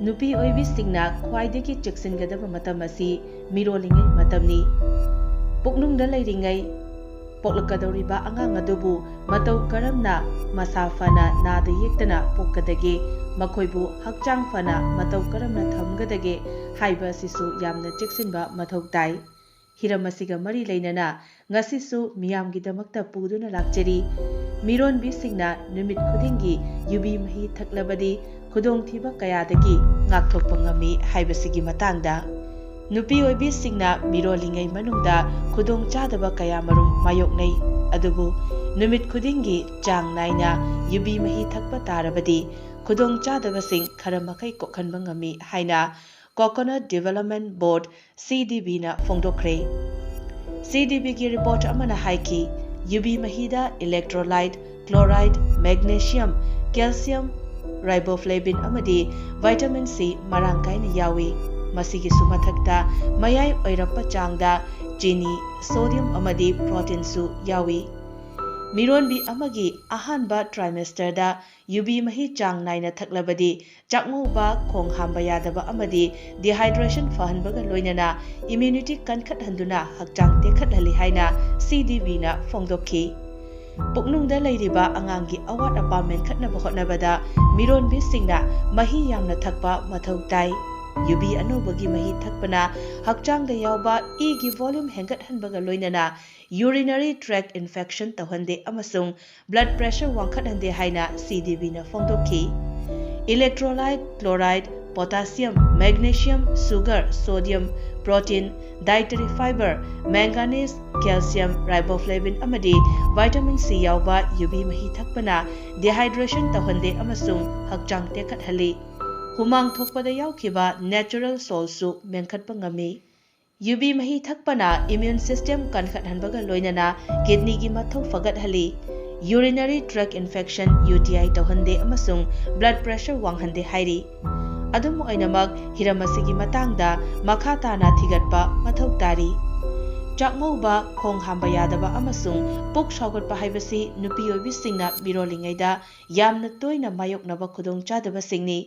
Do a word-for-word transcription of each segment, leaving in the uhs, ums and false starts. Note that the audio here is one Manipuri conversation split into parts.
ꯅꯨꯄꯤ ꯑꯣꯏꯕꯤꯁꯤꯡꯅ ꯈ꯭ꯋꯥꯏꯗꯒꯤ ꯆꯦꯛꯁꯤꯟꯒꯗꯕ ꯃꯇꯝ ꯑꯁꯤ ꯃꯤꯔꯣꯜꯂꯤꯉꯩ ꯃꯇꯝꯅꯤ꯫ ꯄꯨꯛꯅꯨꯡꯗ ꯂꯩꯔꯤꯉꯩ ꯄꯣꯛꯂꯛꯀꯗꯧꯔꯤꯕ ꯑꯉꯥꯡ ꯑꯗꯨꯕꯨ ꯃꯇꯧ ꯀꯔꯝꯅ ꯃꯁꯥ ꯐꯅ ꯅꯥꯗ ꯌꯦꯛꯇꯅ ꯄꯣꯛꯀꯗꯒꯦ, ꯃꯈꯣꯏꯕꯨ ꯍꯛꯆꯥꯡ ꯐꯅ ꯃꯇꯧ ꯀꯔꯝꯅ ꯊꯝꯒꯗꯒꯦ ꯍꯥꯏꯕ ꯑꯁꯤꯁꯨ ꯌꯥꯝꯅ ꯆꯦꯛꯁꯤꯟꯕ ꯃꯊꯧ ꯇꯥꯏ꯫ ꯍꯤꯔꯝ ꯑꯁꯤꯒ ꯃꯔꯤ ꯂꯩꯅꯅ ꯉꯁꯤꯁꯨ ꯃꯤꯌꯥꯝꯒꯤꯗꯃꯛꯇ ꯄꯨꯗꯨꯅ ꯂꯥꯛꯆꯔꯤ꯫ ꯃꯤꯔꯣꯟꯕꯤꯁꯤꯡꯅ ꯅꯨꯃꯤꯠ ꯈꯨꯗꯤꯡꯒꯤ ꯌꯨꯕꯤ ꯃꯍꯤ ꯊꯛꯂꯕꯗꯤ ꯈꯨꯗꯣꯡꯊꯤꯕ ꯀꯌꯥꯗꯒꯤ ꯉꯥꯛꯊꯣꯛꯄ ꯉꯝꯃꯤ ꯍꯥꯏꯕꯁꯤꯒꯤ ꯃꯇꯥꯡꯗ꯫ ꯅꯨꯄꯤ ꯑꯣꯏꯕꯤꯁꯤꯡꯅ ꯃꯤꯔꯣꯜꯂꯤꯉꯩ ꯃꯅꯨꯡꯗ ꯈꯨꯗꯣꯡꯆꯥꯗꯕ ꯀꯌꯥꯃꯔꯨꯝ ꯃꯥꯌꯣꯛꯅꯩ꯫ ꯑꯗꯨꯕꯨ ꯅꯨꯃꯤꯠ ꯈꯨꯗꯤꯡꯒꯤ ꯆꯥꯡ ꯅꯥꯏꯅ ꯌꯨꯕꯤ ꯃꯍꯤ ꯊꯛꯄ ꯇꯥꯔꯕꯗꯤ ꯈꯨꯗꯣꯡꯆꯥꯗꯕꯁꯤꯡ ꯈꯔ ꯃꯈꯩ ꯀꯣꯛꯍꯟꯕ ꯉꯝꯃꯤ ꯍꯥꯏꯅ Coconut Development Board, C D Bꯅ ꯐꯣꯡꯗꯣꯛꯈ꯭ꯔꯦ꯫ C D Bꯒꯤ ꯔꯤꯄꯣꯔꯠ ꯑꯃꯅ ꯍꯥꯏꯈꯤ, ꯌꯨꯕꯤ ꯃꯍꯤꯗ electrolyte, chloride, magnesium, calcium, riboflavin ꯑꯃꯗꯤ vitamin C ꯃꯔꯥꯡ ꯀꯥꯏꯅ ꯌꯥꯎꯏ꯫ ꯃꯁꯤꯒꯤꯁꯨ ꯃꯊꯛꯇ ꯃꯌꯥꯏ ꯑꯣꯏꯔꯞꯄ ꯆꯥꯡꯗ ꯆꯤꯅꯤ, sodium ꯑꯃꯗꯤ proteinꯁꯨ ꯌꯥꯎꯏ꯫ ꯃꯤꯔꯣꯟꯕꯤ ꯑꯃꯒꯤ ꯑꯍꯥꯟꯕ trimesterꯗ ꯌꯨꯕꯤ ꯃꯍꯤ ꯆꯥꯡ ꯅꯥꯏꯅ ꯊꯛꯂꯕꯗꯤ ꯆꯥꯛꯉꯧꯕ, ꯈꯣꯡ ꯍꯥꯝꯕ ꯌꯥꯗꯕ ꯑꯃꯗꯤ dehydration ꯐꯍꯟꯕꯒ ꯂꯣꯏꯅꯅ immunity ꯀꯟꯈꯠꯍꯟꯗꯨꯅ ꯍꯛꯆꯥꯡ ꯇꯦꯛꯈꯠꯍꯜꯂꯤ ꯍꯥꯏꯅ C D Bꯅ ꯐꯣꯡꯗꯣꯛꯈꯤ꯫ ꯄꯨꯛꯅꯨꯡꯗ ꯂꯩꯔꯤꯕ ꯑꯉꯥꯡꯒꯤ ꯑꯋꯥꯠ ꯑꯄꯥ ꯃꯦꯟꯈꯠꯅꯕ ꯍꯣꯠꯅꯕꯗ ꯃꯤꯔꯣꯟꯕꯤꯁꯤꯡꯅ ꯃꯍꯤ ꯌꯥꯝꯅ ꯊꯛꯄ ꯃꯊꯧ ꯇꯥꯏ꯫ ꯌꯨꯕꯤ ꯑꯅꯧꯕꯒꯤ ꯃꯍꯤ ꯊꯛꯄꯅ ꯍꯛꯆꯥꯡꯗ ꯌꯥꯎꯕ ꯏꯒꯤ volume ꯍꯦꯟꯒꯠꯍꯟꯕꯒ ꯂꯣꯏꯅꯅ urinary tract infection ꯇꯧꯍꯟꯗꯦ ꯑꯃꯁꯨꯡ blood pressure ꯋꯥꯡꯈꯠꯍꯟꯗꯦ ꯍꯥꯏꯅ C D Bꯅ ꯐꯣꯡꯗꯣꯛꯈꯤ꯫ Electrolyte, chloride, potassium, magnesium, sugar, sodium, protein, dietary fiber, manganese, calcium, riboflavin ꯑꯃꯗꯤ vitamin C ꯌꯥꯎꯕ ꯌꯨꯕꯤ ꯃꯍꯤ ꯊꯛꯄꯅ dehydration ꯇꯧꯍꯟꯗꯦ ꯑꯃꯁꯨꯡ ꯍꯛꯆꯥꯡ ꯇꯦꯛꯈꯠꯍꯜꯂꯤ꯫ ꯍꯨꯃꯥꯡ ꯊꯣꯛꯄꯗ ꯌꯥꯎꯈꯤꯕ natural saltꯁꯨ ꯃꯦꯟꯈꯠꯄ ꯉꯝꯃꯤ꯫ ꯌꯨꯕꯤ ꯃꯍꯤ ꯊꯛꯄꯅ immune system ꯀꯟꯈꯠꯍꯟꯕꯒ ꯂꯣꯏꯅꯅ kidneyꯒꯤ ꯃꯊꯧ ꯐꯒꯠꯍꯜꯂꯤ꯫ Urinary tract infection, U T I ꯇꯧꯍꯟꯗꯦ ꯑꯃꯁꯨꯡ blood pressure ꯋꯥꯡꯍꯟꯗꯦ ꯍꯥꯏꯔꯤ꯫ ꯑꯗꯨꯝ ꯑꯣꯏꯅꯃꯛ, ꯍꯤꯔꯝ ꯑꯁꯤꯒꯤ ꯃꯇꯥꯡꯗ ꯃꯈꯥ ꯇꯥꯅ ꯊꯤꯒꯠꯄ ꯃꯊꯧ ꯇꯥꯔꯤ꯫ ꯆꯥꯛꯉꯧꯕ, ꯈꯣꯡ ꯍꯥꯝꯕ ꯌꯥꯗꯕ ꯑꯃꯁꯨꯡ ꯄꯨꯛ ꯁꯥꯎꯒꯠꯄ ꯍꯥꯏꯕꯁꯤ ꯅꯨꯄꯤ ꯑꯣꯏꯕꯤꯁꯤꯡꯅ ꯃꯤꯔꯣꯜꯂꯤꯉꯩꯗ ꯌꯥꯝꯅ ꯇꯣꯏꯅ ꯃꯥꯌꯣꯛꯅꯕ ꯈꯨꯗꯣꯡꯆꯥꯗꯕꯁꯤꯡꯅꯤ꯫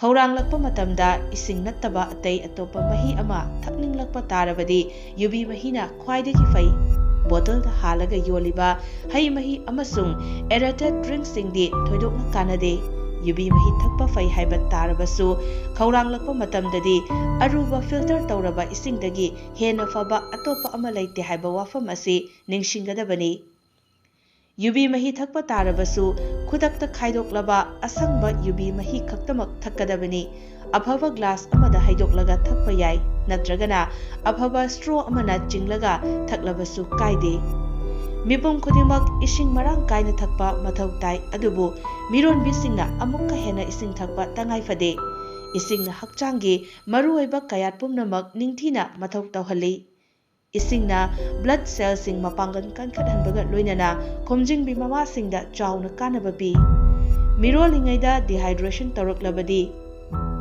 ꯈꯧꯔꯥꯡꯂꯛꯄ ꯃꯇꯝꯗ ꯏꯁꯤꯡ ꯅꯠꯇꯕ ꯑꯇꯩ ꯑꯇꯣꯞꯄ ꯃꯍꯤ ꯑꯃ ꯊꯛꯅꯤꯡꯂꯛꯄ ꯇꯥꯔꯕꯗꯤ ꯌꯨꯕꯤ ꯃꯍꯤꯅ ꯈ꯭ꯋꯥꯏꯗꯒꯤ ꯐꯩ꯫ ꯕꯣꯇꯜꯗ ꯍꯥꯜꯂꯒ ꯌꯣꯜꯂꯤꯕ ꯍꯩ ꯃꯍꯤ ꯑꯃꯁꯨꯡ aerated drinkꯁꯤꯡꯗꯤ ꯊꯣꯏꯗꯣꯛꯅ ꯀꯥꯟꯅꯗꯦ꯫ ꯌꯨꯕꯤ ꯃꯍꯤ ꯊꯛꯄ ꯐꯩ ꯍꯥꯏꯕ ꯇꯥꯔꯕꯁꯨ, ꯈꯧꯔꯥꯡꯂꯛꯄ ꯃꯇꯝꯗꯗꯤ ꯑꯔꯨꯕ filter ꯇꯧꯔꯕ ꯏꯁꯤꯡꯗꯒꯤ ꯍꯦꯟꯅ ꯐꯕ ꯑꯇꯣꯞꯄ ꯑꯃ ꯂꯩꯇꯦ ꯍꯥꯏꯕ ꯋꯥꯐꯝ ꯑꯁꯤ ꯅꯤꯡꯁꯤꯡꯒꯗꯕꯅꯤ꯫ ꯌꯨꯕꯤ ꯃꯍꯤ ꯊꯛꯄ ꯇꯥꯔꯕꯁꯨ, ꯈꯨꯗꯛꯇ ꯈꯥꯏꯗꯣꯛꯂꯕ ꯑꯁꯪꯕ ꯌꯨꯕꯤ ꯃꯍꯤ ꯈꯛꯇꯃꯛ ꯊꯛꯀꯗꯕꯅꯤ꯫ ꯑꯐꯕ glass ꯑꯃꯗ ꯍꯩꯗꯣꯛꯂꯒ ꯊꯛꯄ ꯌꯥꯏ, ꯅꯠꯇ꯭ꯔꯒꯅ ꯑꯐꯕ straw ꯑꯃꯅ ꯆꯤꯡꯂꯒ ꯊꯛꯂꯕꯁꯨ ꯀꯥꯏꯗꯦ꯫ ꯃꯤꯄꯨꯝ ꯈꯨꯗꯤꯡꯃꯛ ꯏꯁꯤꯡ ꯃꯔꯥꯡ ꯀꯥꯏꯅ ꯊꯛꯄ ꯃꯊꯧ ꯇꯥꯏ, ꯑꯗꯨꯕꯨ ꯃꯤꯔꯣꯟꯕꯤꯁꯤꯡꯅ ꯑꯃꯨꯛꯀ ꯍꯦꯟꯅ ꯏꯁꯤꯡ ꯊꯛꯄ ꯇꯉꯥꯏ ꯐꯗꯦ꯫ ꯏꯁꯤꯡꯅ ꯍꯛꯆꯥꯡꯒꯤ ꯃꯔꯨꯑꯣꯏꯕ ꯀꯌꯥꯠ ꯄꯨꯝꯅꯃꯛ ꯅꯤꯡꯊꯤꯅ ꯃꯊꯧ ꯇꯧꯍꯜꯂꯤ꯫ ꯏꯁꯤꯡꯅ blood cellꯁꯤꯡ ꯃꯄꯥꯡꯒꯜ ꯀꯟꯈꯠꯍꯟꯕꯒ ꯂꯣꯏꯅꯅ ꯈꯣꯝꯖꯤꯟꯕꯤ ꯃꯃꯥꯁꯤꯡꯗ ꯆꯥꯎꯅ ꯀꯥꯟꯅꯕ ꯄꯤ꯫ ꯃꯤꯔꯣꯜꯂꯤꯉꯩꯗ dehydration ꯇꯧꯔꯛꯂꯕꯗꯤ,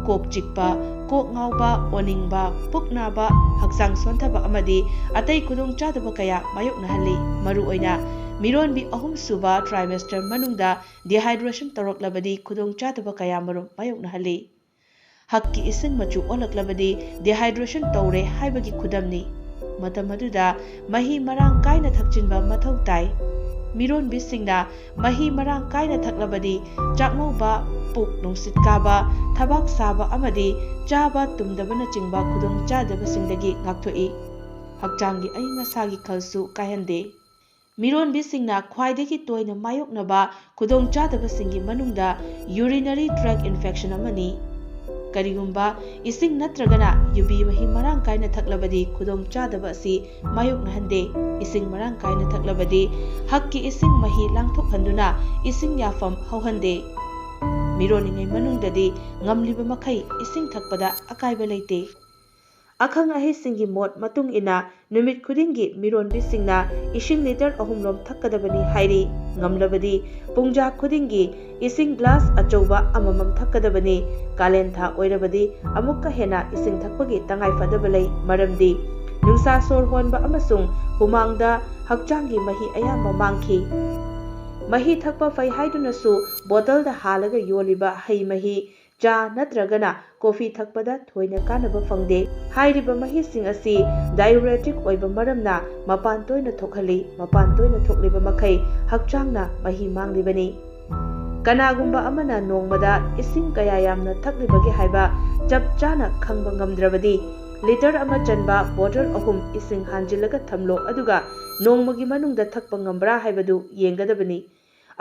ꯀꯣꯛ ꯆꯤꯛꯄ, ꯀꯣꯛ ꯉꯥꯎꯕ, ꯑꯣꯅꯤꯡꯕ, ꯄꯨꯛ ꯅꯥꯕ, ꯍꯛꯆꯥꯡ ꯁꯣꯟꯊꯕ ꯑꯃꯗꯤ ꯑꯇꯩ ꯈꯨꯗꯣꯡꯆꯥꯗꯕ ꯀꯌꯥ ꯃꯥꯌꯣꯛꯅꯍꯜꯂꯤ꯫ ꯃꯔꯨꯑꯣꯏꯅ ꯃꯤꯔꯣꯟꯕꯤ ꯑꯍꯨꯝꯁꯨꯕ trimester ꯃꯅꯨꯡꯗ dehydration ꯇꯧꯔꯛꯂꯕꯗꯤ ꯈꯨꯗꯣꯡꯆꯥꯗꯕ ꯀꯌꯥꯃꯔꯨꯝ ꯃꯥꯌꯣꯛꯅꯍꯜꯂꯤ꯫ ꯍꯛꯀꯤ ꯏꯁꯤꯡ ꯃꯆꯨ ꯑꯣꯜꯂꯛꯂꯕꯗꯤ dehydration ꯇꯧꯔꯦ ꯍꯥꯏꯕꯒꯤ ꯈꯨꯗꯝꯅꯤ꯫ ꯃꯇꯝ ꯑꯗꯨꯗ ꯃꯍꯤ ꯃꯔꯥꯡ ꯀꯥꯏꯅ ꯊꯛꯆꯤꯟꯕ ꯃꯊꯧ ꯇꯥꯏ꯫ ꯃꯤꯔꯣꯟꯕꯤꯁꯤꯡꯅ ꯃꯍꯤ ꯃꯔꯥꯡ ꯀꯥꯏꯅ ꯊꯛꯂꯕꯗꯤ ꯆꯥꯛꯉꯧꯕ, ꯄꯨꯛ ꯅꯨꯡꯁꯤꯠ ꯀꯥꯕ, ꯊꯕꯥꯛ ꯁꯥꯕ ꯑꯃꯗꯤ ꯆꯥꯕ ꯇꯨꯝꯗꯕꯅꯆꯤꯡꯕ ꯈꯨꯗꯣꯡꯆꯥꯗꯕꯁꯤꯡꯗꯒꯤ ꯉꯥꯛꯊꯣꯛꯏ꯫ ꯍꯛꯆꯥꯡꯒꯤ ꯑꯏꯪ ꯑꯁꯥꯒꯤ ꯈꯜꯁꯨ ꯀꯥꯏꯍꯟꯗꯦ꯫ ꯃꯤꯔꯣꯟꯕꯤꯁꯤꯡꯅ ꯈ꯭ꯋꯥꯏꯗꯒꯤ ꯇꯣꯏꯅ ꯃꯥꯌꯣꯛꯅꯕ ꯈꯨꯗꯣꯡꯆꯥꯗꯕꯁꯤꯡꯒꯤ ꯃꯅꯨꯡꯗ urinary tract infection ꯑꯃꯅꯤ꯫ ꯀꯔꯤꯒꯨꯝꯕ ꯏꯁꯤꯡ ꯅꯠꯇ꯭ꯔꯒꯅ ꯌꯨꯕꯤ ꯃꯍꯤ ꯃꯔꯥꯡ ꯀꯥꯏꯅ ꯊꯛꯂꯕꯗꯤ ꯈꯨꯗꯣꯡꯆꯥꯗꯕ ꯑꯁꯤ ꯃꯥꯌꯣꯛꯅꯍꯟꯗꯦ꯫ ꯏꯁꯤꯡ ꯃꯔꯥꯡ ꯀꯥꯏꯅ ꯊꯛꯂꯕꯗꯤ ꯍꯛꯀꯤ ꯏꯁꯤꯡ ꯃꯍꯤ ꯂꯥꯡꯊꯣꯛꯍꯟꯗꯨꯅ ꯏꯁꯤꯡ ꯌꯥꯐꯝ ꯍꯧꯍꯟꯗꯦ꯫ ꯃꯤꯔꯣꯜꯂꯤꯉꯩ ꯃꯅꯨꯡꯗꯗꯤ ꯉꯝꯂꯤꯕ ꯃꯈꯩ ꯏꯁꯤꯡ ꯊꯛꯄꯗ ꯑꯀꯥꯏꯕ ꯂꯩꯇꯦ꯫ ꯑꯈꯪ ꯑꯍꯩꯁꯤꯡꯒꯤ ꯃꯣꯠ ꯃꯇꯨꯡ ꯏꯟꯅ ꯅꯨꯃꯤꯠ ꯈꯨꯗꯤꯡꯒꯤ ꯃꯤꯔꯣꯟꯕꯤꯁꯤꯡꯅ ꯏꯁꯤꯡ litre ꯑꯍꯨꯝꯔꯣꯝ ꯊꯛꯀꯗꯕꯅꯤ ꯍꯥꯏꯔꯤ꯫ ꯉꯝꯂꯕꯗꯤ ꯄꯨꯡꯖꯥ ꯈꯨꯗꯤꯡꯒꯤ ꯏꯁꯤꯡ glass ꯑꯆꯧꯕ ꯑꯃꯃꯝ ꯊꯛꯀꯗꯕꯅꯤ꯫ ꯀꯥꯂꯦꯟ ꯊꯥ ꯑꯣꯏꯔꯕꯗꯤ ꯑꯃꯨꯛꯀ ꯍꯦꯟꯅ ꯏꯁꯤꯡ ꯊꯛꯄꯒꯤ ꯇꯉꯥꯏ ꯐꯗꯕ ꯂꯩ, ꯃꯔꯝꯗꯤ ꯅꯨꯡꯁꯥ ꯁꯣꯔ ꯍꯣꯟꯕ ꯑꯃꯁꯨꯡ ꯍꯨꯃꯥꯡꯗ ꯍꯛꯆꯥꯡꯒꯤ ꯃꯍꯤ ꯑꯌꯥꯝꯕ ꯃꯥꯡꯈꯤ꯫ ꯃꯍꯤ ꯊꯛꯄ ꯐꯩ ꯍꯥꯏꯗꯨꯅꯁꯨ ꯕꯣꯇꯜꯗ ꯍꯥꯜꯂꯒ ꯌꯣꯜꯂꯤꯕ ꯍꯩ ꯃꯍꯤ, ꯆꯥ ꯅꯠꯇ꯭ꯔꯒꯅ ꯀꯣꯐꯤ ꯊꯛꯄꯗ ꯊꯣꯏꯅ ꯀꯥꯟꯅꯕ ꯐꯪꯗꯦ꯫ ꯍꯥꯏꯔꯤꯕ ꯃꯍꯤꯁꯤꯡ ꯑꯁꯤ diuretic ꯑꯣꯏꯕ ꯃꯔꯝꯅ ꯃꯄꯥꯟ ꯇꯣꯏꯅ ꯊꯣꯛꯍꯜꯂꯤ꯫ ꯃꯄꯥꯟ ꯇꯣꯏꯅ ꯊꯣꯛꯂꯤꯕ ꯃꯈꯩ ꯍꯛꯆꯥꯡꯅ ꯃꯍꯤ ꯃꯥꯡꯂꯤꯕꯅꯤ꯫ ꯀꯅꯥꯒꯨꯝꯕ ꯑꯃꯅ ꯅꯣꯡꯃꯗ ꯏꯁꯤꯡ ꯀꯌꯥ ꯌꯥꯝꯅ ꯊꯛꯂꯤꯕꯒꯦ ꯍꯥꯏꯕ ꯆꯞ ꯆꯥꯅ ꯈꯪꯕ ꯉꯝꯗ꯭ꯔꯕꯗꯤ, ꯂꯤꯇꯔ ꯑꯃ ꯆꯟꯕ ꯕꯣꯇꯜ ꯑꯍꯨꯝ ꯏꯁꯤꯡ ꯍꯥꯟꯖꯤꯜꯂꯒ ꯊꯝꯂꯣ, ꯑꯗꯨꯒ ꯅꯣꯡꯃꯒꯤ ꯃꯅꯨꯡꯗ ꯊꯛꯄ ꯉꯝꯕ꯭ꯔꯥ ꯍꯥꯏꯕꯗꯨ ꯌꯦꯡꯒꯗꯕꯅꯤ꯫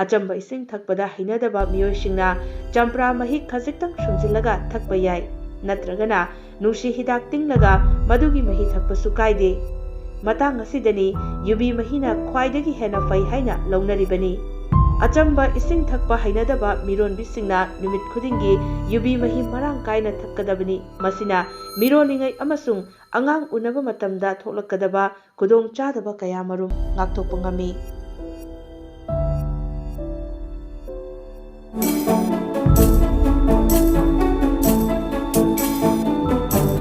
ꯑꯆꯝꯕ ꯏꯁꯤꯡ ꯊꯛꯄꯗ ꯍꯩꯅꯗꯕ ꯃꯤꯑꯣꯏꯁꯤꯡꯅ ꯆꯝꯄ꯭ꯔꯥ ꯃꯍꯤ ꯈꯖꯤꯛꯇꯪ ꯁꯨꯝꯖꯤꯜꯂꯒ ꯊꯛꯄ ꯌꯥꯏ, ꯅꯠꯇ꯭ꯔꯒꯅ ꯅꯨꯡꯁꯤ ꯍꯤꯗꯥꯛ ꯇꯤꯡꯂꯒ ꯃꯗꯨꯒꯤ ꯃꯍꯤ ꯊꯛꯄꯁꯨ ꯀꯥꯏꯗꯦ꯫ ꯃꯇꯥꯡ ꯑꯁꯤꯗꯅꯤ ꯌꯨꯕꯤ ꯃꯍꯤꯅ ꯈ꯭ꯋꯥꯏꯗꯒꯤ ꯍꯦꯟꯅ ꯐꯩ ꯍꯥꯏꯅ ꯂꯧꯅꯔꯤꯕꯅꯤ꯫ ꯑꯆꯝꯕ ꯏꯁꯤꯡ ꯊꯛꯄ ꯍꯩꯅꯗꯕ ꯃꯤꯔꯣꯟꯕꯤꯁꯤꯡꯅ ꯅꯨꯃꯤꯠ ꯈꯨꯗꯤꯡꯒꯤ ꯌꯨꯕꯤ ꯃꯍꯤ ꯃꯔꯥꯡ ꯀꯥꯏꯅ ꯊꯛꯀꯗꯕꯅꯤ꯫ ꯃꯁꯤꯅ ꯃꯤꯔꯣꯜꯂꯤꯉꯩ ꯑꯃꯁꯨꯡ ꯑꯉꯥꯡ ꯎꯅꯕ ꯃꯇꯝꯗ ꯊꯣꯛꯂꯛꯀꯗꯕ ꯈꯨꯗꯣꯡꯆꯥꯗꯕ ꯀꯌꯥꯃꯔꯨꯝ ꯉꯥꯛꯊꯣꯛꯄ ꯉꯝꯃꯤ꯫